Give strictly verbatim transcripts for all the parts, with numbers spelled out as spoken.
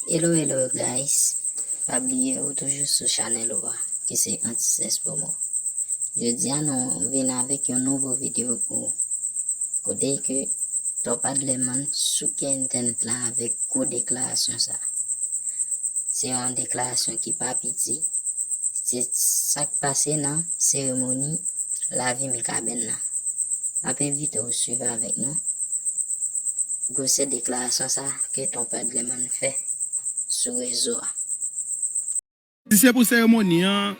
Hello, hello guys. Pa bliye ou toujou sou chanèl ou a, ki se Anti Stress Promo. Jodi a nou vin avèk yon nouvo videyo pou ou. Kote ke Top Adlerman souke entènèt la avèk gwo deklarasyon sa. Se yon deklarasyon ki pa piti. Se sa k pase nan seremoni lavi Mikaben nan. M ap envite w swiv avèk nou gwosè deklarasyon sa ke Top Adlerman fè sou rezo a. Si se pou seremoni an,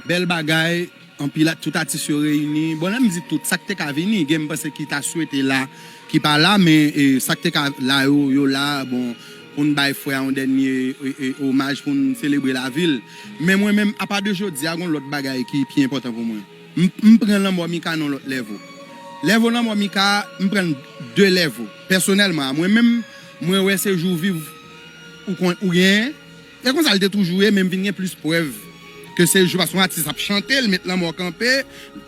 bèl bagay, anpil a-, tout atis yo reyini. Bon, lè m di tout, sa k te ka vini, gen m panse ki ta swete la, ki pa la, men e, sa k te ka la yo, yo la, bon, pou n bay frè a yon dènye e, e, omaj, pou n selebre lavi l. Men mwen menm, apa de jodi a, gen lòt bagay ki pi enpòtan pou mwen. M, m pran lanmò Mika nan lòt lèvo. Lèvo lanmò Mika, m pran l de lèvo. Pèsonèlman, mwen menm, mwen wè se jou viv ou konn, ou genyen. E konsa l te toujou ye, men m vin gen plis prèv ke se jou, paske yon atis ap chante, l met lanmò kanpe,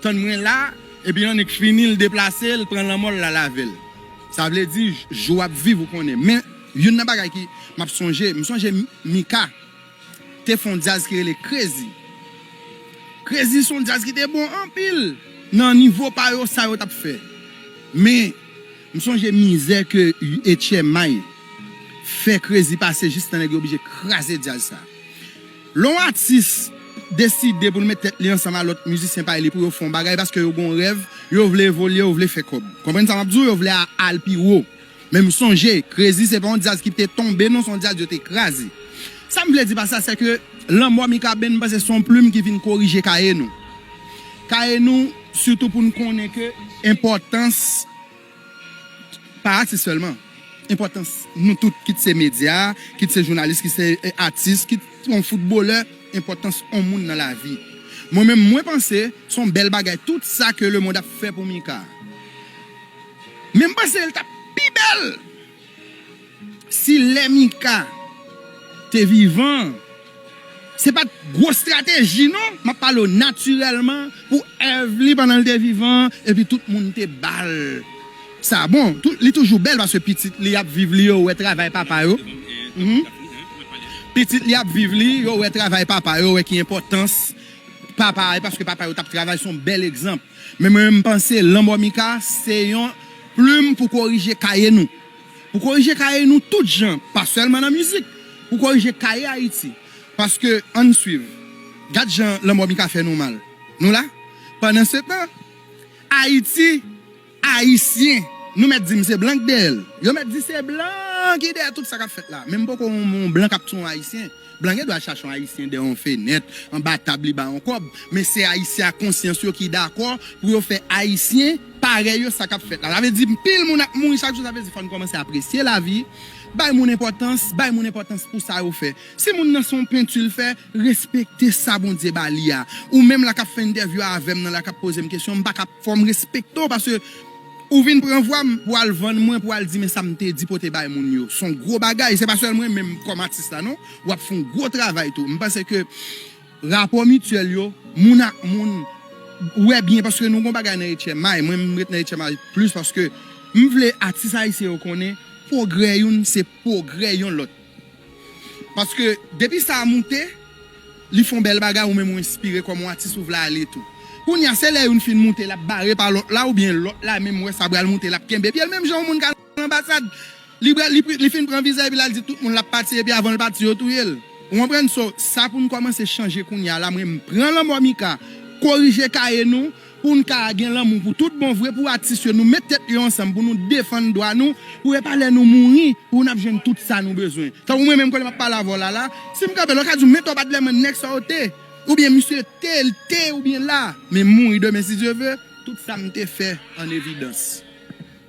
tann mwen la, epi annik fini, l deplase, l pran lanmò l, l al avè l. Sa vle di, jou w ap viv, ou konnen. Men, youn nan bagay ki m ap sonje, m sonje Mika te fè yon djaz ki rele Crazy. Crazy se yon djaz ki te bon anpil nan nivo pa yo, sa yo t ap fè. Men, m sonje mizè ke H M I fè Crazy pase jis nan nèg yo oblije kraze djaz sa. Lè yon atis deside pou l met tèt li ansanm a lòt mizisyen pa li pou yo fè yon bagay paske yo gen yon rèv, yo vle evolye, yo vle fè kòb. Konprann sa m ap di w? Yo vle a-, al pi wo. Men m sonje, Crazy se pa yon djaz ki te tonbe, non, se yon djaz yo te kraze. Sa m vle di pa sa, se ke lanmò Mikaben, m panse se yon plim ki vin korije kaye nou. Kaye nou, sitou pou n konnen ke enpòtans, pa atis sèlman, enpòtans nou tout, kit se medya, kit se jounalis, kit se, eh, atis, kit se yon foutbolè, enpòtans yon moun nan lavi. Mwen menm, mwen panse, se yon bèl bagay, tout sa ke lemonn ap fè pou Mika. Men m panse l t ap pi bèl si lè Mika te vivan, se pa t gwo estrateji non, m ap pale w natirèlman, pou èv li pandan l te vivan, epi tout moun te ba l sa. Bon, tou-, li toujou bèl paske pitit li ap viv li, yo wè travay papa yo. Mhm. Pitit li ap viv li, yo wè travay papa yo, wè ki enpòtans papa, e paske papa yo t ap travay, se yon bèl egzanp. Men mwen menm, m panse lanmò Mika se yon plim pou korije kaye nou. Pou korije kaye nou tout jan, pa sèlman nan mizik. Pou korije kaye Ayiti. Paske, ann swiv, gad jan lanmò Mika fè nou mal. Nou la? Pandansetan, Ayiti, Ayisyen, nou mèt di m se blan k dèyè l. Yo mèt di se blan ki dèyè tout sa k ap fèt la. Men m poko wè yon blan k ap touye yon Ayisyen. Blan gen dwa chache yon Ayisyen dèyè yon fenèt, anba tab, li ba yon kòb. Men se Ayisyen a konsyans yo ki dakò pou yo fè Ayisyen parèy yo sa k ap fèt la. Sa vle di, pil moun ap mouri chak jou, sa vle di, fò n kòmanse apresye lavi, bay moun enpòtans, bay moun enpòtans pou sa yo fè. Si moun nan se yon penti l fè, respekte sa Bondye ba li a. Ou menm la k ap fè entèvyou avè m nan, la k ap poze m kesyon, m pa ka, fò m respekte w, paske ou vin pran vwa m pou al vann mwen, pou al di, men sa m te di pote bay moun yo. Se yon gwo bagay, se pa sèl mwen menm kòm atis la, non. W ap fè yon gwo travay tou. M panse ke rapò mityèl yo, moun ak moun, wè byen, paske nou gon bagay nan H M I, mwen m ret nan H M I plis, paske m vle atis ayisyen yo konnen, pwogrè youn se pwogrè yon lòt. Paske depi sa a moute, li fè yon bèl bagay, ou menm ou enspire kòm yon atis, ou vle ale tou. Kounye a, se lè youn fin moute, l ap bare pa lòt la, oubyen lòt la menm wè sa pral moute, l ap kenbe pye l, menm jan yon moun k al anbasad. Li, pral- li, pri- li fin pran viza, epi l al di tout moun l ap pati, epi avan l pati, yo touye l. Ou konprann? So, sa pou n kòmanse chanje kounye a la, mwen m pran lanmò Mika, korije kaye nou, pou n ka gen lanmou pou tout bon vre, pou atis yo, nou met tèt yo ansanm, pou nou defann dwa nou, pou e pa lè nou mouri, pou n ap jwenn tout sa nou bezwen. Tankou mwen menm, kote m ap pale avè w la, la, si m kanpe la, w ka di m, men Top Adlerman nèg sa yo te, oubyen misye te, l te, oubyen la, men mouri demen, si Dye ve, tout sa m te fè an evidans.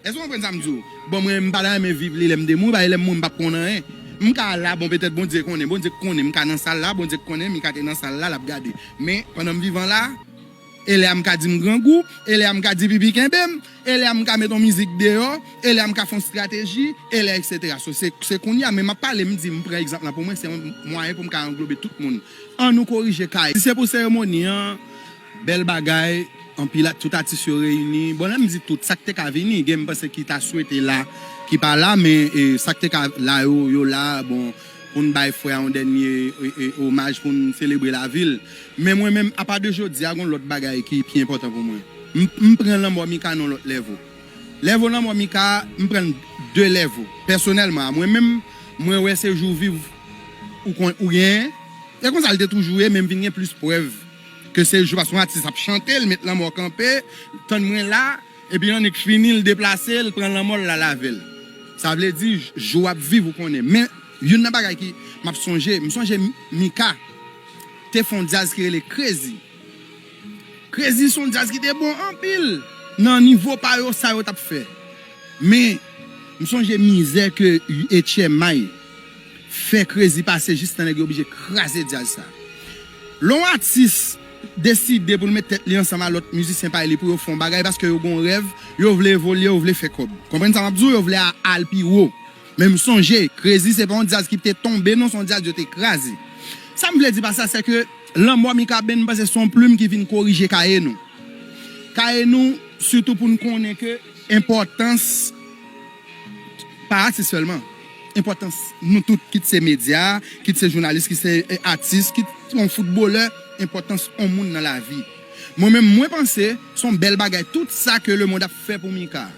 Èske w konprann sa m di w? Bon, mwen, m pa ta renmen viv li lè m te mouri, paske lè m mouri, m p ap konn anyen. M ka la, bon, petèt Bondye konnen, Bondye k konnen, m ka nan sal la, Bondye k konnen, Mika te nan sal la, l ap gade. Men, pandan m vivan la, e lè a m ka di m grangou, e lè a m ka di pipi kenbe m, e lè a m ka met yon mizik deyò, e lè a m ka fè yon estrateji, e lè, etsetera. So, se, se kounye a, men m ap pale, m di, m pran egzanp lan pou mwen, se yon mwayen pou m ka anglobe tout moun. Ann nou korije kay. Si se pou seremoni an, bèl bagay, anpil a-, tout atis yo reyini. Bon, lè m di tout, sa k te ka vini, gen m panse ki ta swete la, ki pa la, men e, sa k te ka la yo, yo la, bon, pou n bay frè a yon dènye e, e, omaj, pou n selebre lavi l. Men mwen menm, apa de jodi a, gen lòt bagay ki pi enpòtan pou mwen. M, m pran lanmò Mika nan lòt lèvo. Lèvo lanmò Mika, m pran l de lèvo. Pèsonèlman, a mwen menm, mwen wè se jou viv ou kon, ou genyen. E konsa l te toujou ye, men m vin gen plis prèv ke se jou, paske yon atis ap chante, l met lanmò kanpe, tann mwen la, epi annik fini, l deplase, l pran lanmò, l al avè l. Sa vle di, jou w ap viv, ou konnen. Men, youn nan bagay ki m ap sonje, m sonje Mika te fè yon djaz ki rele Crazy. Crazy se yon djaz ki te bon anpil nan nivo pa yo, sa yo t ap fè. Men, m sonje mizè ke H M I fè Crazy pase jistan nèg yo oblije kraze djaz sa. Lè yon atis deside pou l met tèt li ansanm a lòt mizisyen pa li pou yo fè yon bagay paske yo gen yon rèv, yo vle evolye, yo vle fè kòb. Konprann sa m ap di w? Yo vle a-, al pi wo. Men m sonje, Crazy se pa yon djaz ki te tonbe, non, se yon djaz yo te kraze. Sa m vle di pa sa, se ke lanmò Mikaben, m panse se yon plim ki vin korije kaye nou. Kaye nou, sitou pou n konnen ke enpòtans, pa atis sèlman, enpòtans nou tout, kit se medya, kit se jounalis, kit se, eh, atis, kit se yon foutbolè, enpòtans yon moun nan lavi. Mwen menm, mwen panse, se yon bèl bagay, tout sa ke lemonn ap fè pou Mika.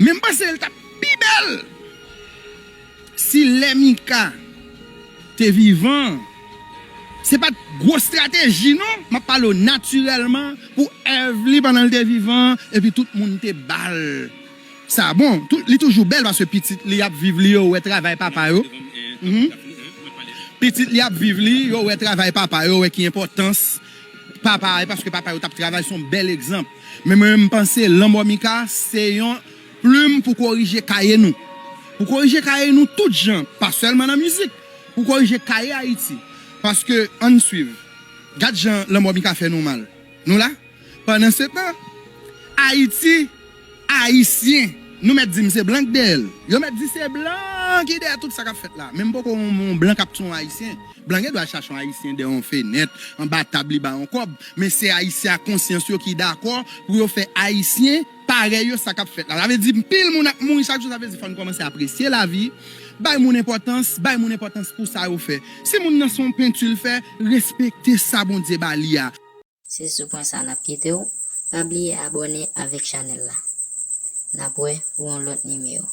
Men m panse l t ap pi bèl si lè Mika te vivan, se pa t gwo estrateji non, m ap pale w natirèlman, pou èv li pandan l te vivan, epi tout moun te ba l sa. Bon, tou-, li toujou bèl paske pitit li ap viv li, yo wè travay papa yo. Mhm. Pitit li ap viv li, yo wè travay papa yo, wè ki enpòtans papa, e paske papa yo t ap travay, se yon bèl egzanp. Men mwen menm, m panse lanmò Mika se yon plim pou korije kaye nou. Pou korije kaye nou tout jan, pa sèlman nan mizik. Pou korije kaye Ayiti. Paske, ann swiv. Gad jan lanmò Mika fè nou mal. Nou la? Pandan se tan, Ayiti, Ayisyen, nou mèt di m se blan k dèyè l. Yo mèt di se blan ki dèyè tout sa k ap fèt la. Men m poko wè yon, yon blan k ap touye yon Ayisyen. Blan gen dwa chache yon Ayisyen dèyè yon fenèt, anba tab, li ba yon kòb. Men se Ayisyen a konsyans yo ki dakò pou yo fè Ayisyen parèy yo sa k ap fèt la. Sa vle di, anpil moun ap mouri chak jou, sa vle di, fò n kòmanse apresye lavi, bay moun enpòtans, bay moun enpòtans pou sa yo fè. Si moun nan se yon penti l fè, respekte sa Bondye ba li a. Se sou pwen sa n ap kite w. Pa bliye abòne avèk chanèl la. N ap wè pou yon lòt nimewo.